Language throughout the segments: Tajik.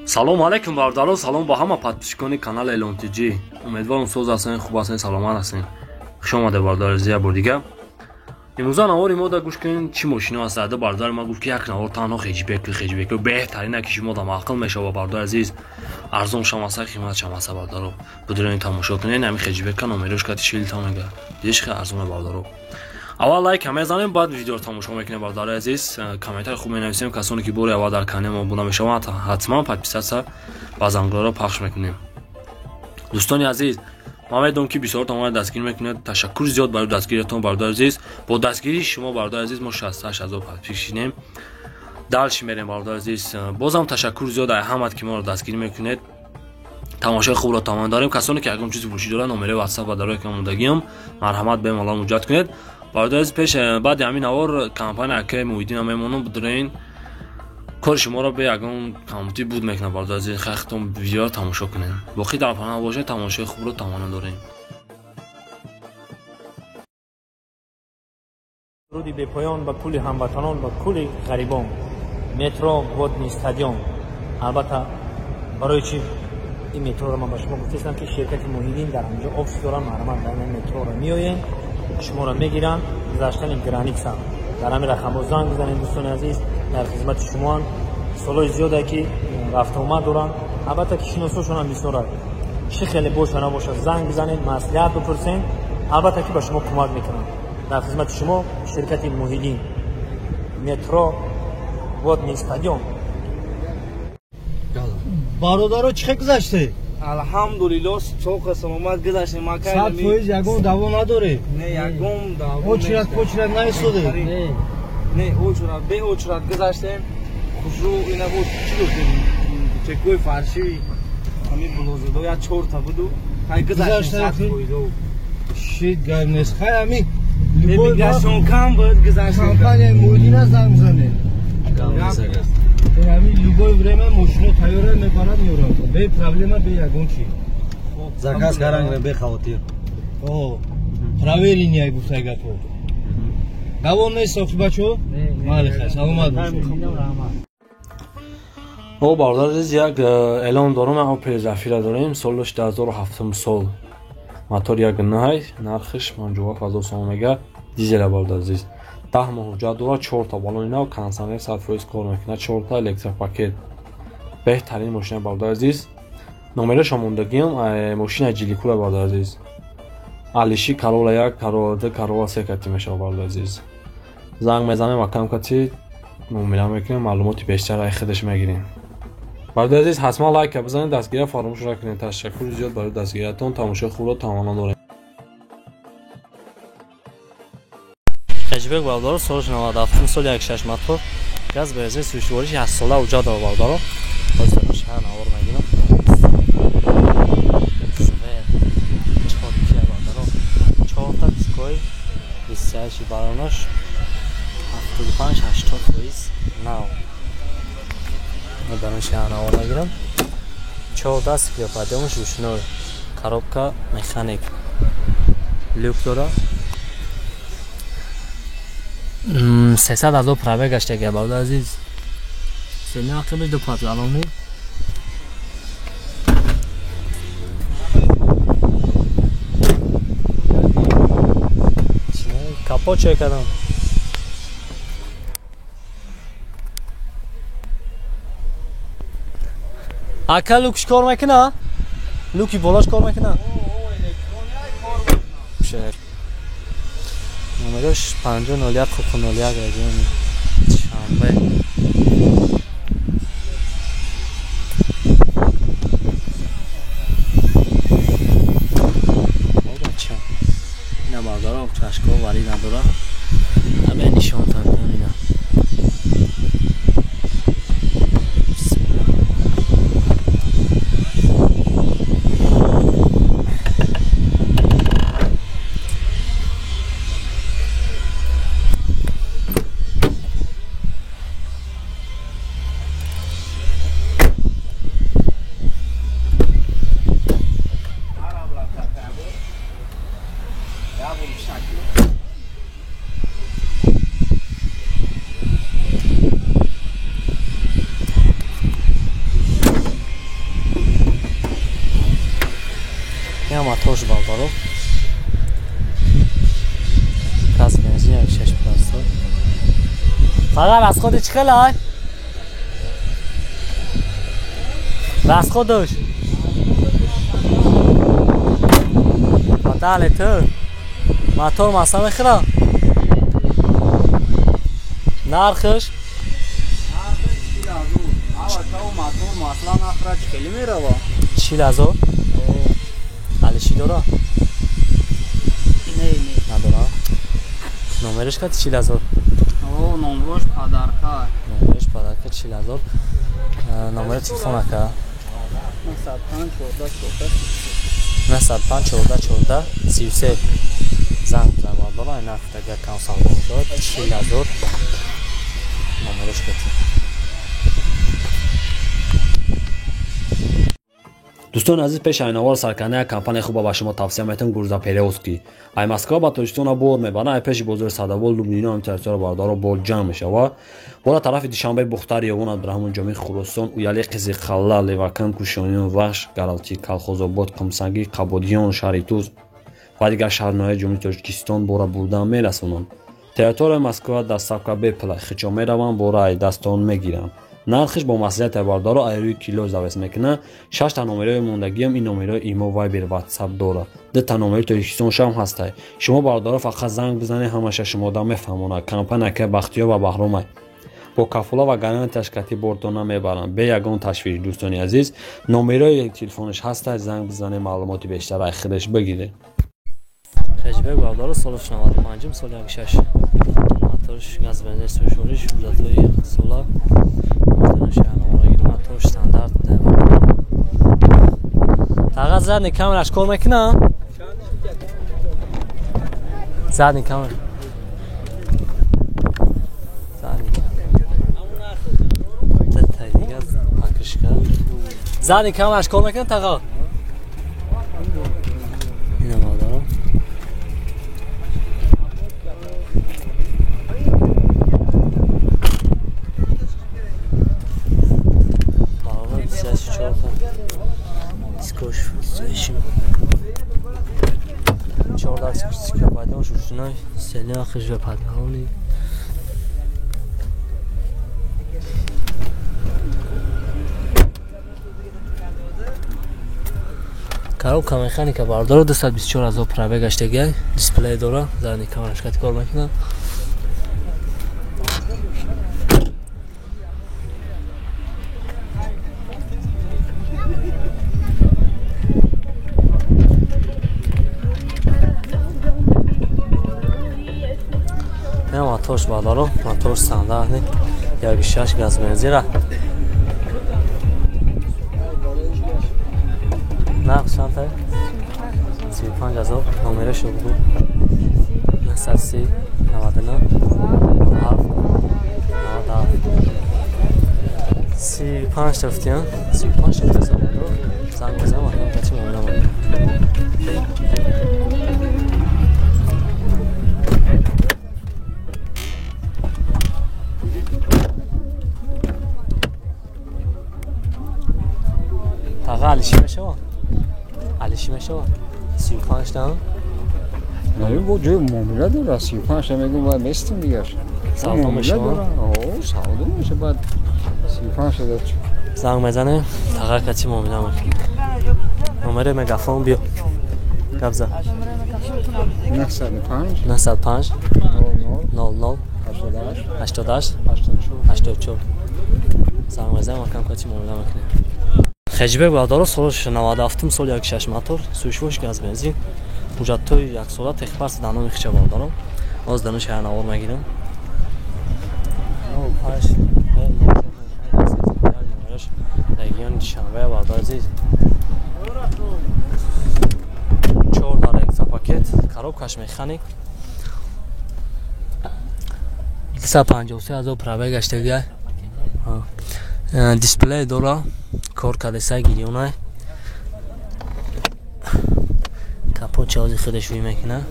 Салом алейкум бародарон, салом ба ҳама подписчикони канали Элон ТЖ. Умедворам соз ҳастен, хуб ҳастен, саломат ҳастен. Хуш омадед бародари азиз як бор дига. Имрӯза навори мо да гӯш кунед чӣ мошино ҳаст. Ада бародари ман гуфт ки як навор танҳо хеҷбек беҳтарина ки шумо да маъқул мешава бародари азиз. Арзон шамаса, қимат шамаса бародаро. Будирен тамошо кунед, ҳамин хеҷбека номерош кати шилта мега. Дидиш хеле арзона бародаро. Аввал лайк мезанем, баъд видеоро тамошо мекунем бародари азиз. Комментари хуб менависем. Касоне ки бори аввал дар канали мо обуна мешаванд, ҳатман подписаться ва зангӯраро пахш мекунем. Дӯстони азиз, ман медонам ки бисёртон маро дастгирӣ мекунед. Ташаккур зиёд барои дастгириятон бародари азиз. Бо дастгирии шумо бародари азиз мо 68 000 подписчик шидем. Дальше мерем бародари азиз. Бозам ташаккур зиёд ай ҳамат ки моро дастгирӣ мекунед. Тамошои хубро тамом дорем. Касоне ки ягон чизи фурӯшӣ доранд, номераи WhatsApp ва дарои мондагиам марҳамат бемалол муроҷиат кунед. Бародари азиз, пеш баъди ҳамин навор компания акаи Муҳиддина мемонам, бидурен кори шуморо бе ягон камбудӣ буд мекунам бародари азиз. Хеле видеоро тамошо кунед. Боқӣ дар паноҳ бошед, тамошои хубро таманно дорем. Руди бепоён ба пули ҳамватанон ва кулли ғарибон. Метро Водный стадион. Албатта барои чӣ ин метроро ман ба шумо гуфтаистам ки ширкати Муҳиддин дар ҳамҷо офис доранд. Марҳамат дар ин метроро меоем, шуморо мегиранд, гузаштани граница. Дар ҳамин рақамҳо занг бизанед дӯстони азиз, дар хизмати шумоанд. Солҳои зиёде ки рафтуомад доранд, албатта ки шиносошонам бисёрад. Чӣ хеле боша набошад, занг бизанед, маслиҳат бипурсед, албатта ки ба шумо кӯмак мекунанд. Дар хизмати шумо ширкати Муҳиддин, метро Водный стадион. Бародаро, чӣ хел гузаште? Алҳамдулилло, соқа саломат гузаштем. 100% ягон даво надоред? Не, ягон даво. Очрат почрат наистоде? Не, очрат, бе очрат гузаштем. Хушрӯ ина буд, чӣ гуфтем? Чекои фарши ҳамин булозадо як чорта буду. Хай гузаштем 100%. Шит гайб нест. Хай ҳамин миграсион кам буд, гузаштем. Компанияи Муҳиддина занг бизанед. Ҳамин любое время мошино тайёра мебарад меорад. Бе проблема, бе ягон чи. Заказ кардан бе хавотир. О, проверенный гуфтай гапо. Давом нест охи бачо? Майли хай, саломат бошед. О бародар азиз, як эълон дорам, Opel Zafira дорем, солаш 2007 сол. Мотор 1.9, нархиш 57 000 сомон мега, дизела бародар азиз. 10 моҳ ҳуҷҷат дорад, 4 та баллони нав, кондиционер 100% кор мекунад, 4 та электропакет. Беҳтарин мошина бародар азиз. Номерашон мондагиам, мошина жиликула бародар азиз. Алиши Corolla 1, Corolla 2, Corolla 3 кати мешавад бародар азиз. Занг мезанем ва кам кати муомила мекунем, маълумоти бештар ай худаш мегирем. Бародар азиз, ҳатман лайка бизанед, дастгирия фаромӯш накунед. Ташаккур зиёд барои дастгириятон, тамошои хубро таманно дорем. Хеҷбек бародаро, соли 97 сол 1.6 мотор, газ бензин сӯзишвориш 8 сола ҳуҷҷат дорад бародаро. Ҳозир шаҳр навор мегирам. Чор бародаро, чорта дискои 28 баллонош 75-80% нав. Ман шаҳр навор мегирам. 14 склеподъёмаш ручной, коробка механик, люк дорад. 300 000 пробег гаштага бародар азиз. Сени ақибиш ду патлалони. Капот чой кардам. Ака люкш кор мекуна? Люки болош кор мекуна? Номераш 5001 01 регион Душанбе. Ина бародаро чашко вари надора. Ҳаме нишон тадам ина. Ин моторш бародаро. Газ бензин 1.6 просто. Фақат аз худи чӣ хел ай? Расходуш. Батале ту. Мотор масла мехӯра? Нархш? Мотор масла нахӯра чӣ хеле мерава? 40,000? Алиши дора? Не, не. Надора? Номераш кати 40,000? О, номерош падарка. Номераш падарка 40,000. Номери телефон ака? 905 14 14 905 14 14 33. Занг бизан бардора, ин нарх агар кам савдо мешавад 40,000 номераш кати. Дӯстони азиз, пеш айнавор саркарда як компания хуба ба шумо тавсия метавон Гурза Перевозки. Ай Москва ба Тоҷикистон бор мебарад, ай пеши бозори Садовол, Лубнино ҳам территория бародаро бор ҷамъ мешавад. Бора тарафи Душанбе, Бухтар, Ёвон, Абдураҳмон Ҷомӣ, Хуросон, Уяли, Қизиқалла, Левакан, Кушониён, Вахш, Гаралти, Калхозобод, Қумсангӣ, Қабодиён, Шаҳритуз ва дигар шаҳрноҳияи Ҷумҳурии Тоҷикистон бора бурдан мерасонанд. Территорияи Москва доставка бепула, хичо мераванд, бора ай дастон мегиранд. Нархиш бо маслиҳати бародаро ай рӯи кило завес мекунад. 6 та номерои мондагиам ин номерои имо, Вайбер, Ватсап дорад. 2 та номери Тоҷикистон шам ҳастай. Шумо бародаро фақат занг бизанед, ҳамаша шумода мефаҳмонад. Компания ка Бахтиёр ва Баҳромай бо кафола ва гарантияш кати бортона мебаранд. Бе ягон ташвиш дӯстони азиз, номерои телефонаш ҳастай, занг бизанед, маълумоти бештар ай худаш бигиред. Хеҷбек бародаро соли 95, соли 16. Моторш газ бензин сӯшориш, ҳуҷҷатҳои сола мотор стандарт. Тағаз задний камераш кор мекуна? Задний камера. Задний. Та дига покрышка. Задний камераш кор мекуна тағаз? Ина бародаро. Дискош шим. 14 килобайт шушиной селя хижа падгалони. Коробка механика бардора 224,000 пробег гаштагай, дисплей дора, задний камераш кати кор мекунад. Моторш бародаро, мотор стандартни 1.6 газ бензин. Нарх чанд ай? 35,000. Номераш бугу 930 99 7 97 35 тафтиян 35 тафтиян занг бизанам, акам качи муомила мекунам. Таға алиши мешава? Алиши мешава? 35 та? Не, бо ҷои муомила дора, 35 та мегӯм, бояд местим дигар. Савдо мешава? О, савдо меша, баъд 35 та дад. Занг мезанем, таға качи муомила мекунем. Номери мегафон биё. Гап зад. 905 905 00 00 88 88 84 84. Занг мезанем, акам качи муомила мекунем. Хеҷбек бародаро соли 97, соли 1.6 мотор, сӯшвош газ бензин, ҳуҷҷатҳои яксола, техпарс дар номи хича бародаро. Оз дар шаҳр навор мегирам. 08 номераш региони Душанбе бародари азиз. 4 дар экзапакет, коробкаш механик. 253,000 пробег гаштагиай. Дисплей дора, кор кардесай гирёнай. Капот чози худаш вӣ мекунад.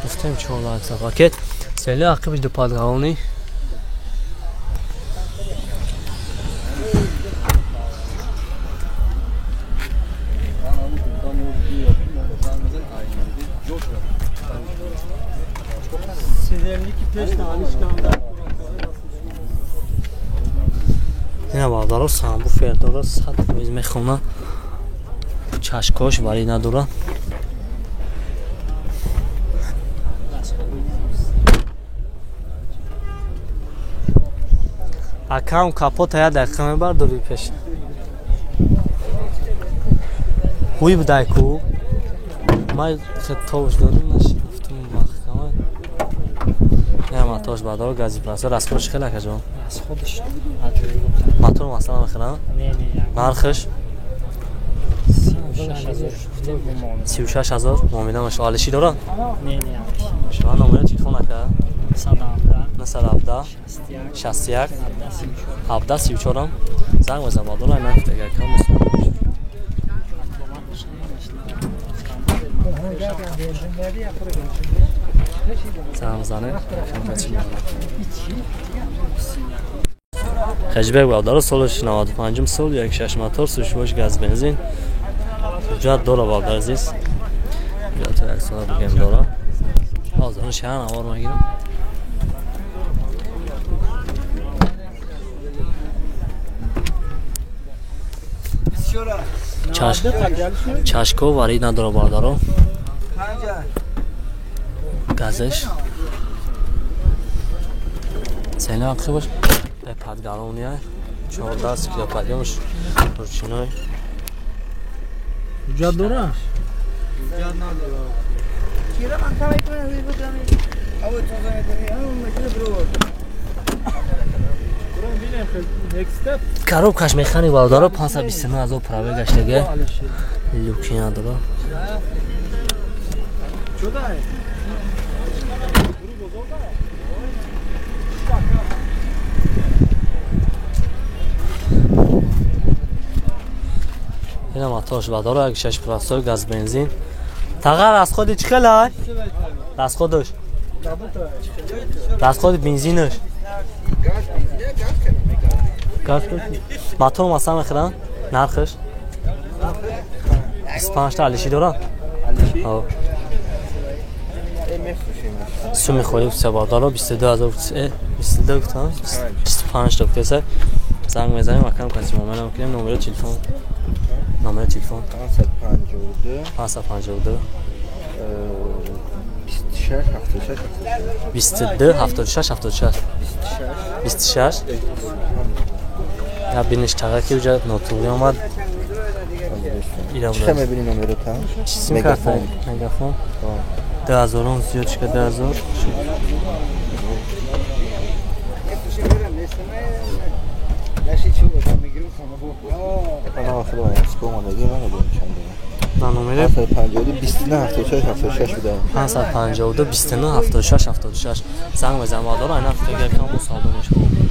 Гуфтем 14 пакет. Сели ақибиш ду падгалони. Ина бародаро самбуфер дора 100% мехона. Чашкош вари надора. Акам капота я дақиқа мебардори пеш. Ҳуй будай ку. Май хетовш додим нашифтум вақт. Я мотош бадор гази праса расходш хеле акаҷон. Расходш мотор масалан мехарам? Не, не. Нархш 36000 муомила мешава. Алиши дора? Не, не. Шумо номери телефон ака? 917 917 61 17 34 занг бизан бадор айнан гуфтага кам занг бизане. Хеҷбек бародаро солаш 95 сол 1.6 мотор сушвош газ бензин ҳуҷҷат дора бародар азиз. Ҳуҷҷат як сола бигем дора. Ҳозир шаҳр навор мегирам. Чашко варид надора бародаро. Газеш. Сена ақибаш падгалония 14 кило падёмш ручной. Ҳуҷҷат дора? Ҳуҷҷат надора. Кира ман тамай кунам бигам. Ав тоза медонӣ, ҳам мачина бро. Коробкаш механик бародаро 529 000 праве гаштага. Люки надора. Ина мотош бадора 1.6 простой газ бензин. Тағар расходи чӣ хелай? Расходаш. Расходи бензинаш. Газ мотор масалан мехарам? Нархш? 25 та алиши дора? Алиши? Ҳо. Суми холи се бадора 22000 22 гуфтам 25 та гуфтеса. Занг мезанем акам каси муомила мекунем. Номери телефон. Номери телефон 552 552 26 76 22 76 76 26 я биниш таға ки уҷа нотуғӣ омад. Чӣ мебинӣ номерота? Сим карта мегафон 2000 зиёд шуда 2000 шуд. На номере 552 29 76 76 буда. 552 29 76 76 занг мезанам бадора айнан фикр кам бо савдо мешавад.